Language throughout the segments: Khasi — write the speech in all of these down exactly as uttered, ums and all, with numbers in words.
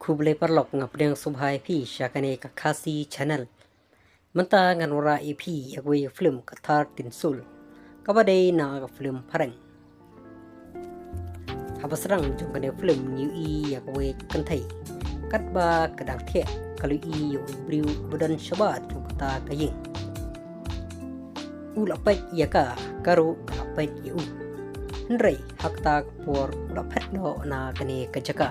Khublei paralok, nga pdiang sngewbha ïa phi sha kane ka Khasi Channel. Mynta ngan wanrah ïa phi ïa kawei ka film ka Thirteenth Soul, kaba dei na ka film phareng. Haba sdang jong kane ka film ngi ïohi ïa kawei ka kynthei, katba ka dang thiah ka la ïohi ïa u briew ba don shabar jong kata ka ïing. U la peit ïa ka, ka ruh ka la peit ïa u. Hynrei ha kata ka por u la phet noh na kane ka jaka.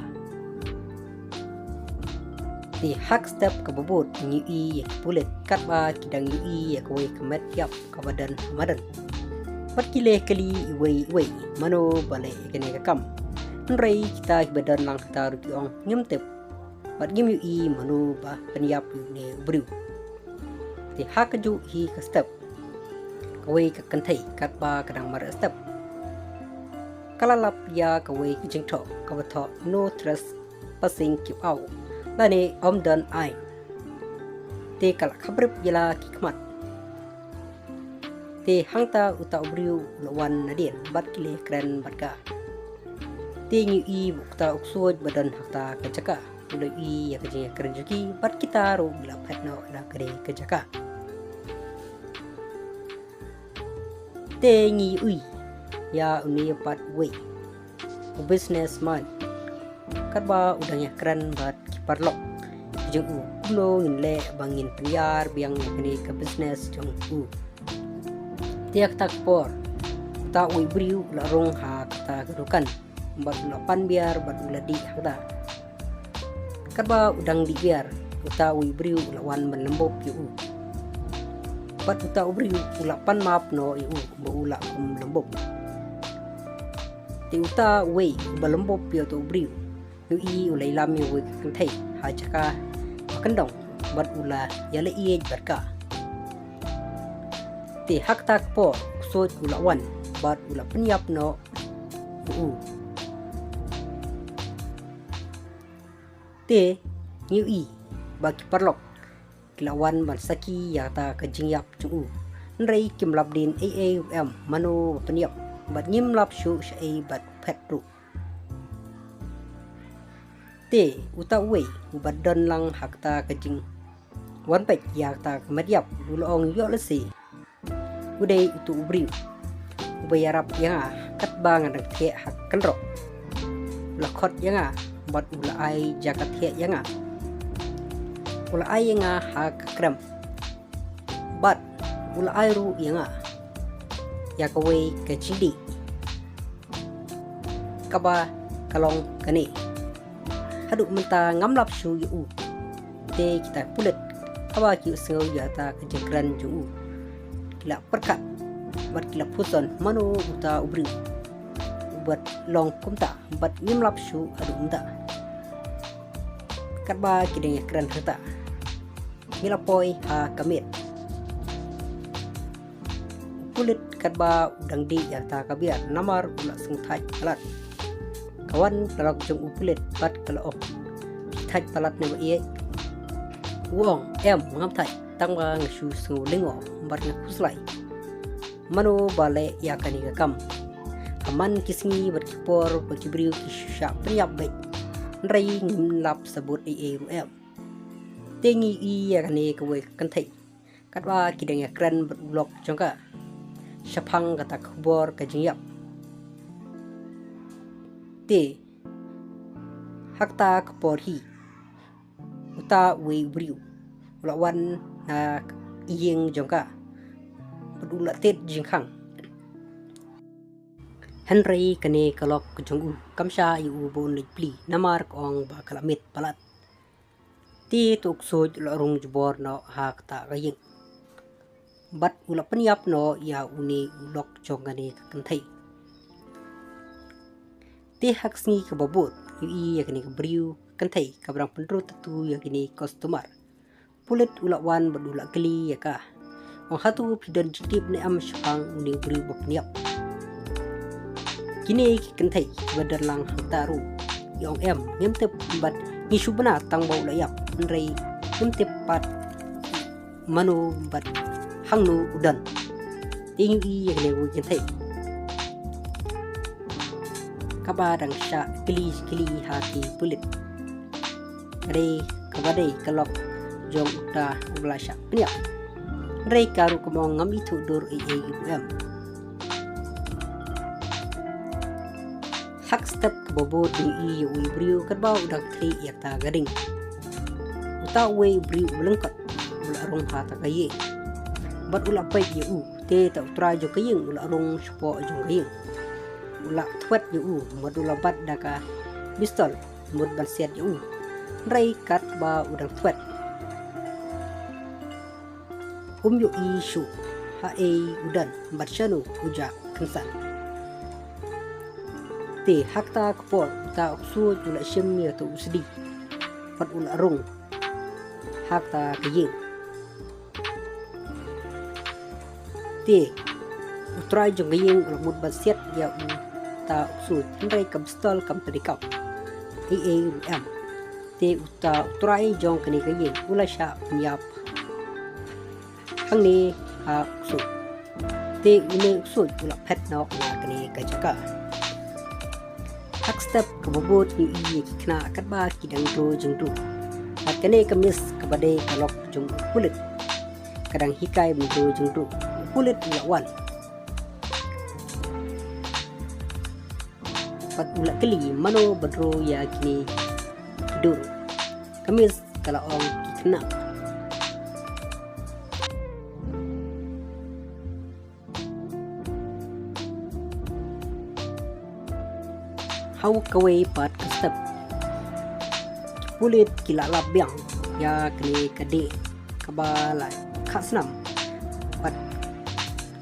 Te ha ka step kaba bud ngi ïohi ïa ki pulit katba ki dang ïohi ïa kawei ka met ïap kaba don ha madan. Bad ki leh kylli iwei iwei mano ba leh ïa kane ka kam. Hynrei kita kiba don lang hangta ruh ki ong ngim tip bad ngim ïohi mano ba pynïap ïa une u briew. Te ha kajuh hi ka step, kawei ka kynthei katba ka dang mareh step, ka la lap ïa kawei ka jingthoh kaba thoh no trespassing, keep out, lane ym don aiñ. Te ka la khabrip ïa la ki khmat. Te hangta uta u briew u la wan nadien bad ki leh kren bad ka. Te ngi ïohi ba uta u ksuid ba don ha kata ka jaka u la ïohi ïa ka jingïakren jong ki bad kita ruh ki la phet noh na kane ka jaka. Te ngi ïohi ïa une pat uwei u businessman katba u dang ïakren bad ki paralok jong u kumno ngin leh ba ngin pynïar biang ïa kane ka business jong u. Te ha kata ka por uta uwei u briew u la rung ha kata ka dukan bad u la pan biar bad u la dih hangta. Katba u dang dih biar, uta uwei u briew u la wan ban lymbup ïa u. Bad uta u briew u la pan map noh ïa u ba u la kum lymbup. Te uta uwei uba lymbup ïa uta u briew, ngi ïohi u la ïalam ïa uwei ka kynthei ha jaka ba kyndong bad u la ïaleh ïeit bad ka. Te ha kata ka por u ksuid u la wan bad u la pynïap noh ïa u. Te ngi ïohi ba ki paralok ki la wan ban sakhi ïa kata ka jingïap jong u. Hynrei kim lap dien ei ei ruh em mano ba pynïap bad ngim lap shuh shaei bad phet ruh. Te uta uwei uba don lang ha kata ka jingwan peit ïa kata ka met ïap u la ong ïoh lehse u dei utu u briew uba ïarap ïa nga katba nga dang thiah ha ka kynroh. U la khot ïa nga bad u la ai jaka thiah ïa nga. U la ai ïa nga ha ka krem bad u la ai ruh ïa nga ïa kawei ka jingdih kaba ka long kane. Haduh mynta ngam lap shuh ïa u. Te kita ki pulit haba ki ïohsngew ïa kata ka jingkren jong u ki la pyrkhat bad ki la pyrshang mano uta u briew uba long kumta bad ngim lap shuh haduh mynta. Katba ki dang ïakren hangta ngi la poi ha ka miet. U pulit katba u dang dih ïa kata ka biar namar u la sngewthait palat. Ka wan paralok jong u pulit bad ka la ong, phi thait palat ne ba ïeit? U ong em ngam thait tang ba nga shu sngew lyngngoh bad nga khuslai. Mano ba leh ïa kane ka kam? Ha man ki sngi bad ki por ba ki briew ki shu shah pynïap beit. Hynrei ngim lap sabut ei ei ruh em. Te ngi ïohi ïa kane kawei ka kynthei katba ki dang ïakren bad u lok jong ka shaphang kata ka khubor ka jingïap. Te ha kata ka por hi uta uwei u briew u la wan na ïing jong ka bad u la tied jingkhang. Hynrei kane ka lok jong u kam shah ïa u ba un leit plie namar ka ong ba ka la miet palat. Te uta u ksuid u la rung jubor noh ha kata ka ïing bad u la pynïap noh ïa une u lok jong kane ka kynthei. Te ha ka sngi kaba bud ngi ïohi ïa kane ka briew ka kynthei kaba dang pynrut tattoo ïa kine ki customer. Pulit u la wan bad u la kylli ïa ka, ong hato phi don jingtip ne em shaphang une u briew ba pynïap? Kine ki kynthei kiba don lang hangta ruh ki ong em ngim tip bad ngi shu bna tang ba u la ïap hynrei ngim tip pat mano bad hangno u don. Te ngi ïohi ïa kane kawei ka kynthei kaba dang shah kylli kylli ha ki pulit. Ka dei kaba dei ka lok jong uta uba la shah pynïap. Hynrei ka ruh ka ong ngam ithuh dur ei ei ruh em. Ha ka step kaba bud ngi ïohi ïa uwei u briew katba u dang khlieh ïa kata ka ding. Uta uwei u briew uba lyngkot u la rung ha kata ka ïing bad u la peit ïa u. Te uta u trai jong ka ïing u la rung shapoh jong ka ïing. U la thwet ïa u bad u la bat da ka pistol mut ban siat ïa u. Hynrei katba u dang thwet, um ïohi shuh haei u don bad shano u jah kynsan. Te ha kata ka por uta u ksuid u la shim ïa uta u sdi bad u la rung ha kata ka ïing. Te u trai jong ka ïing u la mut ban siat ïa uta u ksuid, hynrei ka pistol kam trei kam ei ei ruh em. Te uta u trai jong kane ka ïing u la shah pynïap hangne ha u ksuid. Te une u ksuid u la phet noh na kane ka jaka. Ha ka step kaba bud ngi ïohi ïa ki khynnah katba ki dang dro jingdro. Bad kane ka miss kaba dei ka lok jong u pulit ka dang hikai ban dro jingdro. U pulit u la wan bad u la kylli mano ba dro ïa kine ki dur. Ka miss ka la ong ki khynnah. Ha kawei pat ka step ki pulit ki la lap biang ïa kane ka dei kaba la kha snam. Bad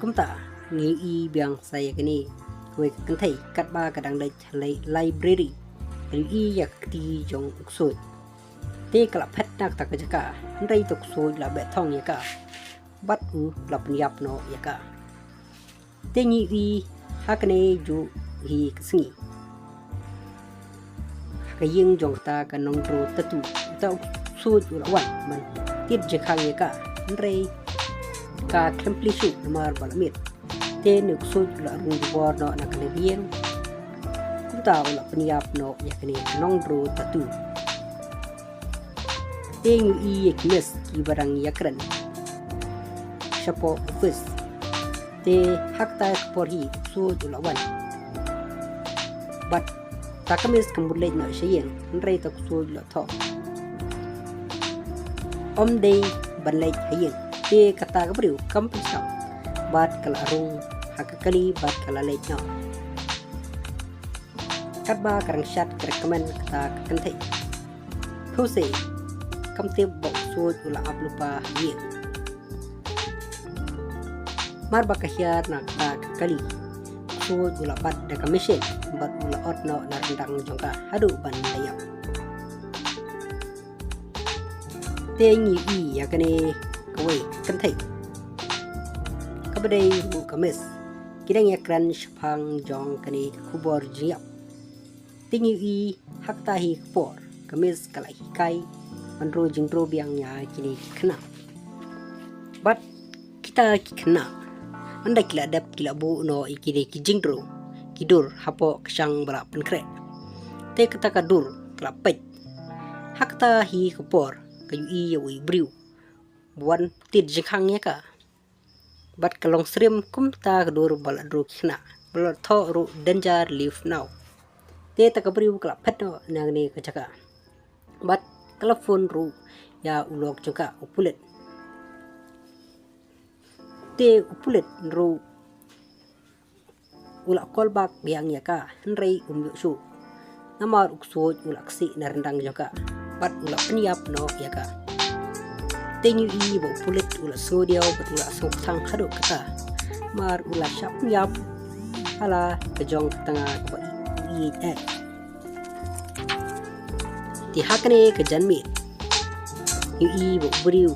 kumta ngi ïohi biang sa ïa kane kawei ka kynthei katba ka dang leit ha library. Ka ïohi ïa ka kti jong u ksuid. Te ka la phet na kata ka jaka, hynrei uta u ksuid u la beh thong ïa ka bad u la pynïap noh ïa ka. Te ngi ïohi ha kane juh hi ka sngi ha ka ïing jong kata ka nongdro tattoo, uta u ksuid u la wan ban tied jingkhang ïa ka, hynrei ka khlem plie shuh namar ba la miet. Te une u ksuid u la rung jubor noh na kane ka ïing. Kumta u la pynïap noh ïa kane ka nongdro tattoo. Te ngi ïohi ïa ki miss kiba dang ïakren shapoh office. Te ha kata ka por hi u ksuid u la wan bad kata ka miss kam mut leit noh sha ïing, hynrei uta u ksuid u la thoh, ym dei ban leit ha ïing. Te kata ka briew kam pynshong bad ka la rung ha ka kali bad ka la leit noh. Katba ka dang shat ka dang kmen kata ka kynthei, Those, kam tip ba u ksuid u la ap lypa ha ïing. Mar ba ka hiar na kata ka kali, u ksuid u la bat da ka machine bad u la ot noh na ryndang jong ka haduh ban da ïap. Te ngi ïohi ïa kane kawei ka kynthei kaba dei ruh ka miss, ki dang ïakren shaphang jong kane ka khubor jingïap. Te ngi ïohi ha kata hi ka por ka miss ka la hikai ban dro jingdro biang ïa kine ki khynnah. Bad kita ki khynnah, ynda ki la dep ki la buh noh ïa kine ki jingdro ki dur hapoh ka shang ba la pynkhreh. Te kata ka dur ka la peit. Ha kata hi ka por ka ïohi ïa uwei u briew ba wan tied jingkhang ïa ka. Bad ka long syriem kumta ka dur ba la dro ki khynnah, ba la thoh ruh danger leave now. Te kata ka briew ka la phet noh na kane ka jaka bad ka la phone ruh ïa u lok jong ka u pulit. Te u pulit ruh u la call back biang ïa ka, hynrei um ïoh shuh. Namar u ksuid u la ksih na ryndang jong ka bad u la pynïap noh ïa ka. Te ngi ïohi ba u pulit u la sngewdiaw bad u la sngewkthang haduh katta, namar u la shah pynïap ha la ka jong ka tnga kaba u ïeit eh. Te ha kane ka janmiet ngi ïohi ba u briew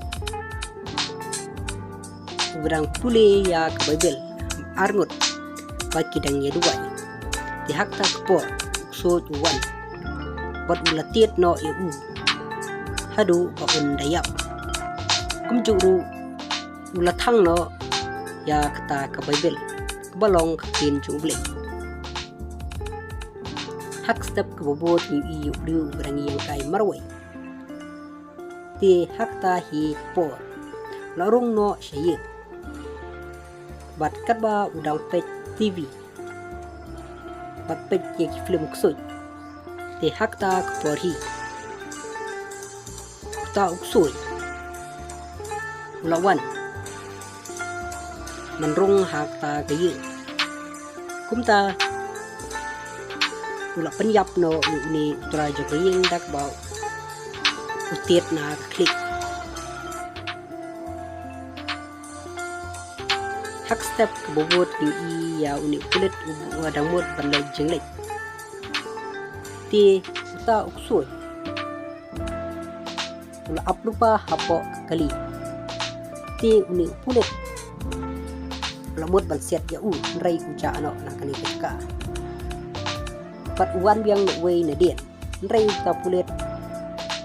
uba dang pule ïa ka Baibl arngut ba ki dang ïa duwai. Te ha kata ka por u ksuid u wan bad u la tied noh ïa u haduh ba un da ïap. Kumjuh ruh u la thang noh ïa kata ka Baibl kaba long ka ktien jong U Blei. Ha ka step kaba bud ngi ïohi ïa u briew uba dang ïeng kai marwei. Te ha kata hi ka por u la rung noh sha ïing bad katba u dang peit TV bad peit ïa ki film ksuid. Te ha kata ka por hi uta u ksuid u la wan ban rung ha kata ka ïing. Kumta u la pynïap noh ïa une u trai jong ka ïing da kaba u tied na ka khlieh. Ha ka step kaba bud ngi ïohi ïa une u pulit uba dang mut ban leit jingleit. Te uta u ksuid u la ap lypa hapoh ka kali. Te une u pulit u la mut ban siat ïa u hynrei u jah noh na kane ka jaka. Pat u wan biang na uwei nadien hynrei uta u pulit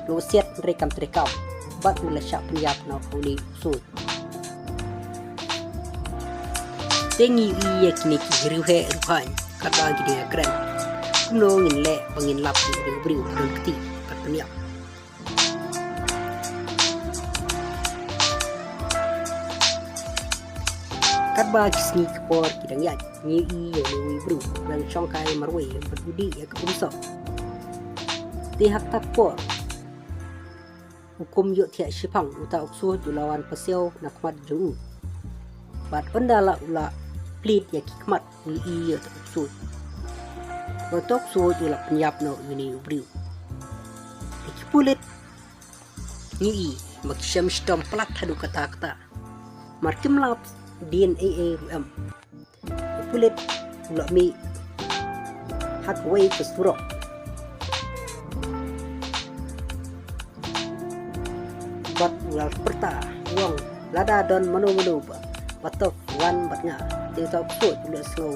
u la siat hynrei kam treikam bad u la shah pynïap noh une u ksuid. Te ngi ïohi ïa kine ki riewheh riewhaiñ katba ki dang ïakren. Kumno ngin leh ba ngin lap ïa u briew u don kti bad pynïap. Katba ki sngi ki por ki dang ïaid ngi ïohi ïa une u briew u dang shongkai marwei bad u dih ïa ka umsoh. Te ha kata ka por u kum ïohthiah shiphang uta u ksuid u la wan pasiaw na khmat jong u. Bad ynda la u la plied ïa ki khmat u ïohi ïa uta u ksuid. Bad uta u ksuid u la pynïap noh ïa une u briew. Te ki pulit ngi ïohi ba ki shem shitom palat haduh katta katta. Mar kim lap dien ei ei ruh em. U pulit u la mih ha kawei ka surok bad u la pyrta u ong lada don mano mano ba, ba tok wan bad nga. Te uta u ksuid u la sngew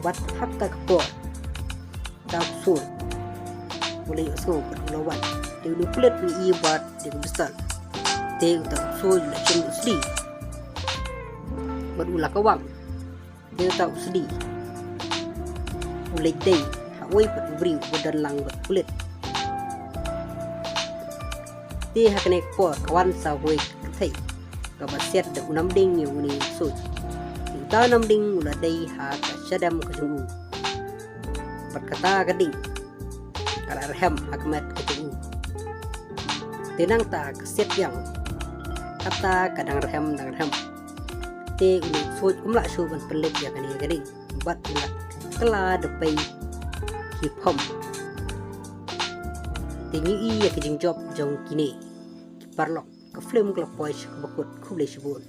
bad ha kata ka por uta u ksuid u la ïohsngew bad u la wan. Te une u pulit u ïohi bad dei ka pistol. Te uta u ksuid u la shim u sdi bad u la kawang. Te uta u sdi u leit dei ha uwei pat u briew uba don lang bad u pulit. Te ha kane ka por ka wan sa uwei ka kynthei kaba siat da u namding ïa une u ksuid. Te uta u namding u la dei ha ka shadem ka jong u bad kata ka ding ka la rhem ha ka met ka jong u. Te nangta ka siat ïang kata ka dang rhem dang rhem. Te une u ksuid um lah shuh ban pynlip ïa kane ka ding bad u la kylla da pei ki phom. Te ngi ïohi ïa ka jingjop jong kine ki paralok. Ka film ka la poi sha kaba kut, khublei shibun.